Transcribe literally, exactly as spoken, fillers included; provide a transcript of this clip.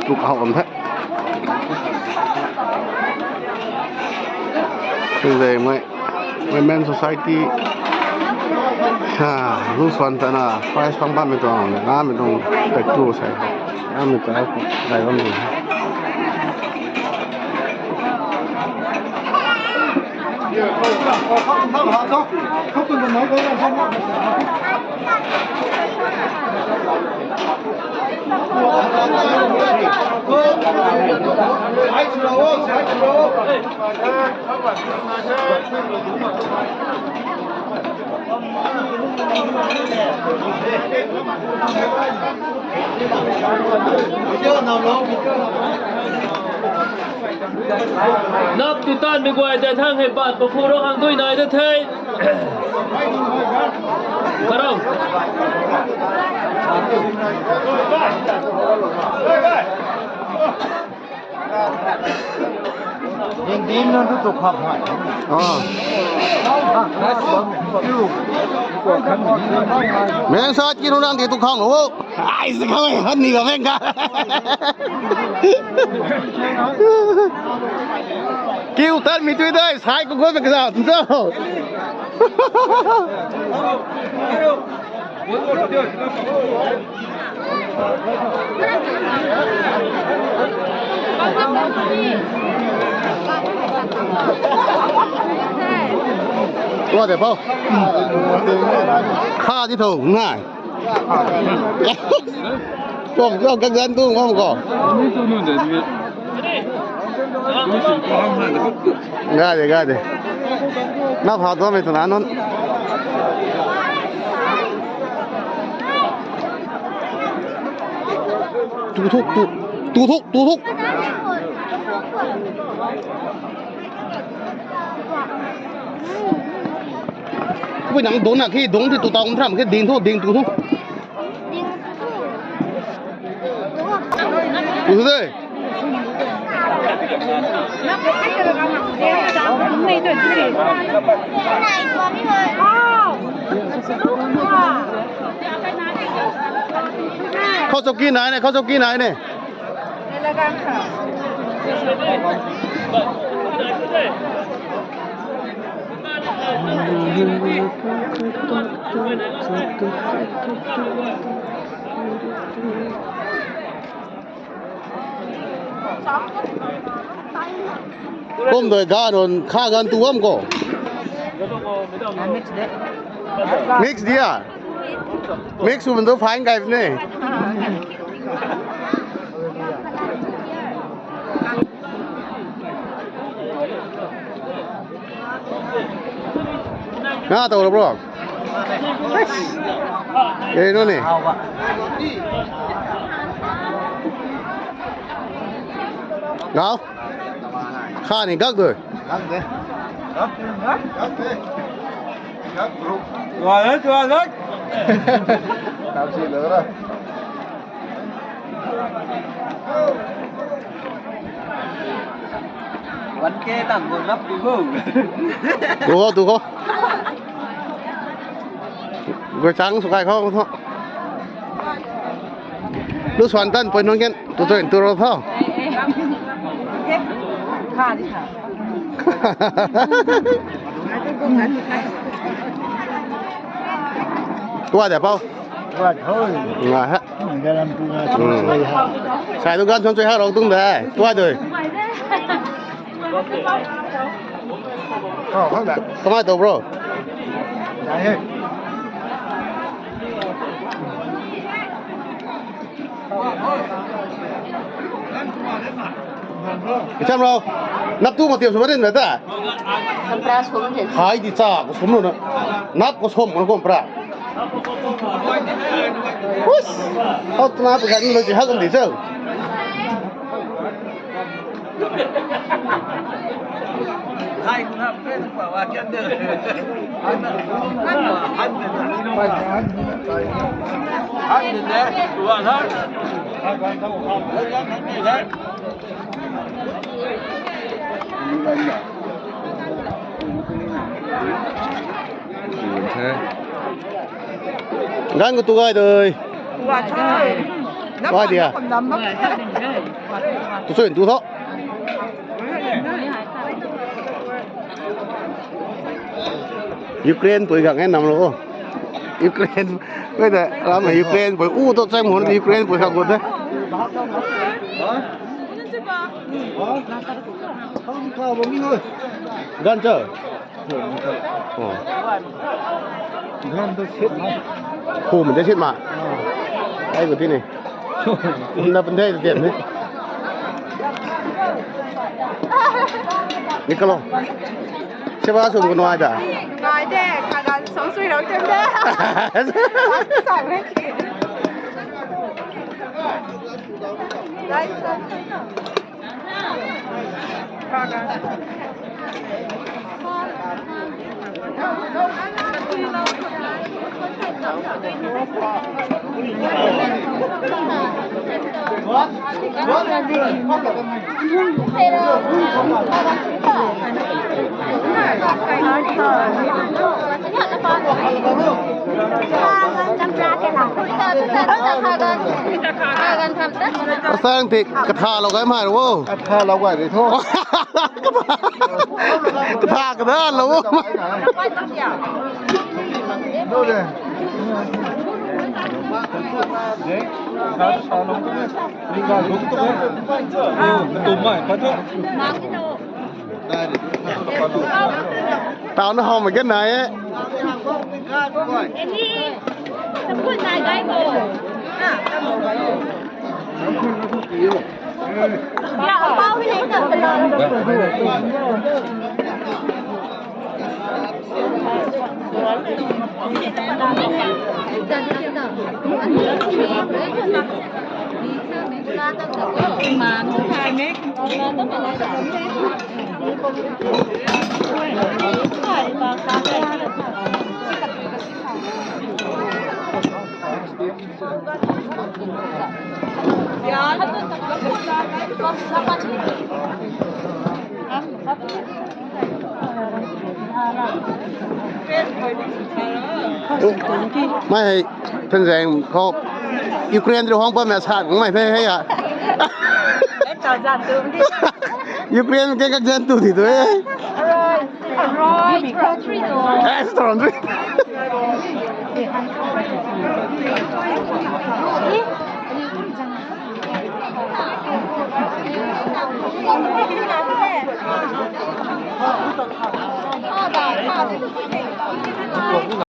Tuk hau kan the. Tuzei mei, Women Society. Ha, lu swan ta na, prize pang bammei tuang, namei tuang, tai tu sai. Namei ta, dai bam ni. Nap tu tan mi guay tei thang hei bat pa khu rou hang dui nai da the. Karau. Ding dim nang tu tu khap hai. Ah. Meng sat ki nang di tu khang ho. Ai, si khang hai, han ni ga meng ka. Kiu tan mi tui dai, sai ko ko ka sa tu. Tua de pau. Kha di tho nai. Kong kong kak gan tu ngom ko. Ga de, ga de. Na pha tu mei tu na non. Tu thuk, tu, tu thuk, tu thuk. Pui nang dong na khi dong ti tu tau tham khi ding thu, ding tu thu. Tu thu de. Khou chauki nai ne, khou chauki nai ne. Kum doi gan on kha gan tu am ko. Mix dia. Mix sw bam tu fine kai ne. Nga tau ra bro. Ei no ni. Gau. Kha ni gak doi. Gak de. Gak de. Gak de. Gak bro. Tua le, tua le. Tau si lo ra. One K tang gun lap tu go. Tu ho, tu ho. Goi chang su kai khou tho. Lu swan tan poi nung ken tu tu tu ro tho. Kha di kha. Tua de pau. Tua thoi. Nga ha. Galam tu nga. Hmm. Sui ha. Sai tu gan chon chui ha rau tung de. Tua doi. Oh, hak da. Kamai tu bro. Dai he. Icham rau, nap tu ma tiam sw ma din ta? Kampra sum din. Hai di cha ko sum lo na. Nap ko sum ko kampra. Us. Hau tu na pa gan lo ji ha kum di chau. Gan ko tu gai doi. Wai dia. Tu sui tu tho. Ukraine pui gang e nam lo. Ukraine. Wei da ram Ukraine pui. U to chai mo Ukraine pui gang ko de. Gan cho. Hum de sit ma. Ai ko ti ni. Hum na pen de tian ni. Ni ka lo. Seba sum ko nai da. Nai de, kagan song sui rau tem de. Sang re. Dai sa. Asang ti katha lou kai mai ro. Katha lou kai de tho. Katha katha lou. Tau na hom ke nai e. Mai hei phenzaeng khou Ukraine rui hong pa mei sa kung mai the hei a. Ukraine ke kak jan tu ti tu e. Alright, alright. Eh, storm tu.